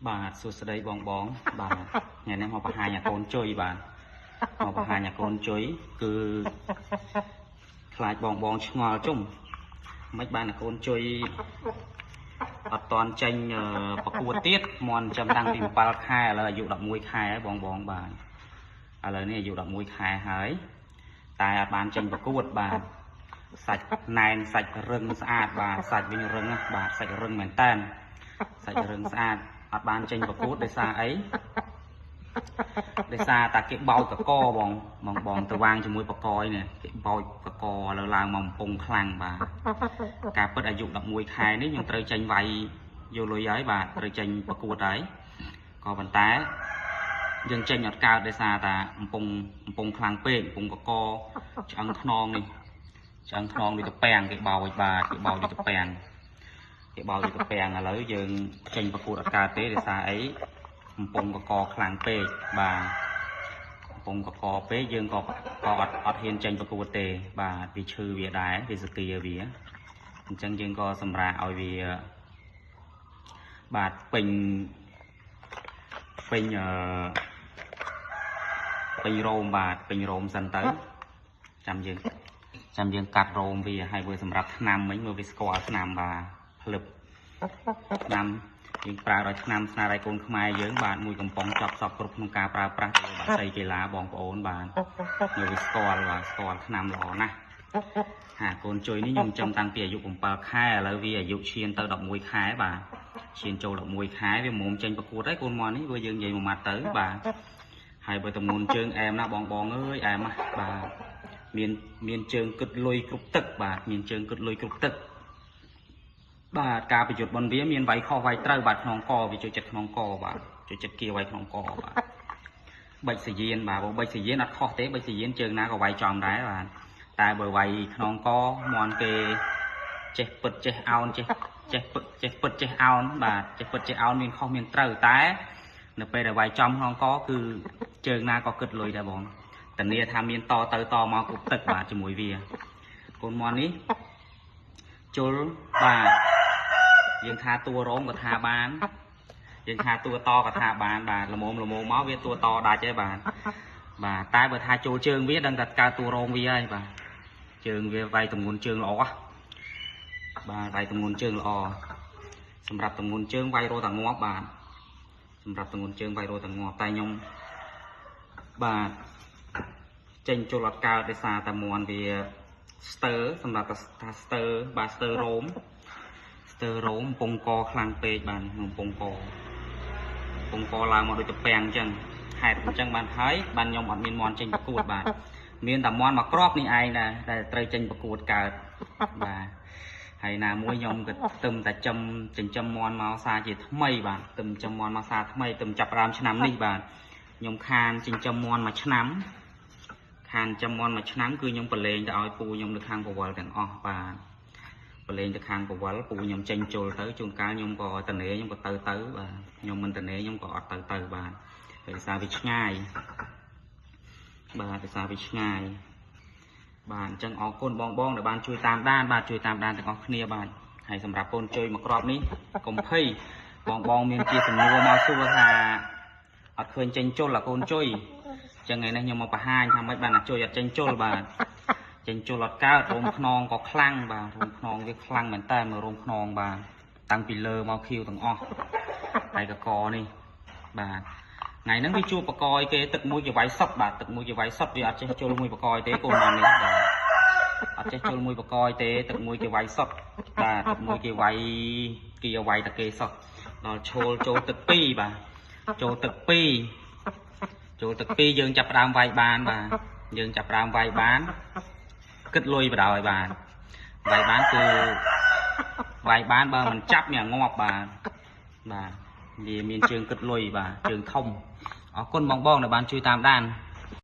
បាទសួស្តីបងបងបាទថ្ងៃនេះមកបង្ហាញអាកូនជុយបាទមកបង្ហាញអាកូនជុយគឺខ្លាចបងបងឆ្ងល់ជុំមិនបានអាកូនជុយអត់តន់ចេញប្រកួតទៀតមន់ចាំតាំងពី7ខែឥឡូវអាយុ11ខែហើយបងបងបាទឥឡូវនេះអាយុ11ខែហើយតែអត់បានចេញប្រកួតបាទសាច់ណែនសាច់រឹងស្អាតបាទសាច់វិញរឹងបាទសាច់រឹងមែនតើសាច់រឹងស្អាតអត់បានចេញប្រកួតដោយសារអីដោយសារតាគេបោចកកបងបងបងទៅវាងជាមួយបកយនេះគេបោចកកឥឡូវឡើងមកកំពង់ខ្លាំងបាទការពិតអាយុ11ខែនេះខ្ញុំត្រូវចេញវាយយកលុយហើយបាទត្រូវចេញប្រកួតហើយក៏ប៉ុន្តែយើងចេញអត់កើតដោយសារតាកំពង់ខ្លាំងពេកកំពង់កកឆ្អឹងខ្នងនេះឆ្អឹងខ្នងដូចតពាំងគេបោចបាទគេបោចដូចតពាំងគេបោចដូចតពាំងឥឡូវយើងចេញប្រកួតអត់កើតទេដោយសារអីកំពង់កកខ្លាំងពេកបាទកំពង់កកពេកយើងក៏អត់ហ៊ានចេញប្រកួតទេបាទវាឈឺវាដែរវាសគាវាអញ្ចឹងយើងក៏សម្រាកឲ្យវាបាទពេញពេញពេញរោមបាទពេញរោមសិនទៅចាំយើងកាត់រោមវាហើយវាសម្រាប់ថ្នាំវិញមើលវាស្គាល់ថ្នាំបាទផ្លឹបថ្នាំយើងប្រើដោយថ្នាំស្នាដៃកូនខ្មែរយើងបាទមួយកំប៉ុងចប់សពគ្រប់ក្នុងការប្រើប្រាស់ទៅបាក់សីកីឡាបងប្អូនបាទមើលវាស្គាល់បាទស្គាល់ថ្នាំល្អណាស់ហាកូនជុយនេះខ្ញុំចំតាំងពីអាយុ7ខែឥឡូវវាអាយុឈានទៅ11ខែបាទឈានចូល11ខែវាមុំចេញប្រកួតហើយកូនមាន់នេះវាយើងនិយាយមួយម៉ាត់ទៅបាទហើយបើតំងន់ជើងអែមណាបងបងអើយអែមណាបាទមានជើងគិតលុយគ្រប់ទឹកបាទមានជើងគិតលុយគ្រប់ទឹកបាទការប្រយុទ្ធបនវាមានវាយខុសវាយត្រូវបាទក្នុងកវាជួយចិត្តក្នុងកបាទជួយចិត្តគៀវាយក្នុងកបាទបិចសយានបាទបើបិចសយានអត់ខុសទេបិចសយានជើងណាក៏វាយចំដែរបាទតែបើវាយក្នុងកមន់គេចេះពិតចេះអោនចេះពិតចេះអោនបាទចេះពិតចេះអោនមានខុសមានត្រូវតែនៅពេលដែលវាយចំក្នុងកគឺជើងណាក៏គិតលុយដែរបងធានាថាមានតទៅតមកគ្រប់ទឹកបាទជាមួយវាកូនមន់នេះជុលបាទយើងថាតួរោមក៏ថាបានយើងថាតួតក៏ថាបានបាទល្មមមកវាតួតដាច់ហើយបាទបាទតែបើថាចូលជើងវាដឹងតែកើតតួរោមវាហើយបាទជើងវាវាយទម្ងន់ជើងល្អបាទវាយទម្ងន់ជើងល្អសម្រាប់ទម្ងន់ជើងវាយរោតាងាប់បាទសម្រាប់ទម្ងន់ជើងវាយរោតាងាប់តែខ្ញុំបាទចេញចូលអត់កើតដោយសារតែមន់វាស្ទើសម្រាប់ថាស្ទើបាទស្ទើរោមកំពង់កខ្លាំងពេកបាទកំពង់កឡើងមកដូចតពាំងអញ្ចឹងហេតុអញ្ចឹងបានហើយបានខ្ញុំអត់មានមន់ចេញប្រកួតបាទមានតែមន់មួយគ្រាប់នេះឯងដែរដែលត្រូវចេញប្រកួតកើតបាទហើយណាមួយខ្ញុំក៏ទឹមតែចិញ្ចឹមមន់មកសាជាថ្មីបាទទឹមចិញ្ចឹមមន់មកសាថ្មីទឹមចាប់ដើមឆ្នាំនេះបាទខ្ញុំខានចិញ្ចឹមមន់មួយឆ្នាំខានចិញ្ចឹមមន់មួយឆ្នាំគឺខ្ញុំប្រឡែងទៅឲ្យពូខ្ញុំនៅខាងពវល់ទាំងអស់បាទប្រឡែងទៅខាងពវល់ពូខ្ញុំចេញជុលទៅជួនកាលខ្ញុំក៏តនេខ្ញុំក៏ទៅបាទខ្ញុំមិនតនេខ្ញុំក៏អត់ទៅបាទដោយសារវាឆ្ងាយបាទដោយសារវាឆ្ងាយបាទអញ្ចឹងអរគុណបងបងដែលបានជួយតាមដានបាទជួយតាមដានទាំងអស់គ្នាបាទហើយសម្រាប់កូនជុយមួយគ្រាប់នេះកុំភ័យបងបងមានជាសំណួរមកសួរថាអត់ឃើញចេញជុលអាកូនជុយអញ្ចឹងថ្ងៃនេះខ្ញុំមកបង្ហាញថាម៉េចបានអាជុយអត់ចេញជុលបាទចេញជុលអត់កើតរោមខ្នងក៏ខ្លាំងបាទរោមខ្នងវាខ្លាំងមែនតើមើលរោមខ្នងបាទតាំងពីលើមកខៀវទាំងអស់ហើយកកនេះបាទថ្ងៃហ្នឹងវាជួបបកយគេទឹកមួយគេវាយសុតបាទទឹកមួយគេវាយសុតវាអត់ចេះជុលមួយបកយទេកូនម៉ានេះបាទអត់ចេះជុលមួយបកយទេទឹកមួយគេវាយសុតបាទទឹកមួយគេវាយគេវាយតែគេសុតដល់ឈោលចូលទឹក2បាទចូលទឹក2ចូលទឹក2យើងចាប់ផ្ដើមវាយបានបាទយើងចាប់ផ្ដើមវាយបានគិតលុយបដ ாய் បាទវាយបានគឺវាយបានបើមិនចាប់មានងាប់បាទបាទវាមានជើងគិតលុយបាទជើងធំអរគុណបងបងដែលបានជួយតាមដាន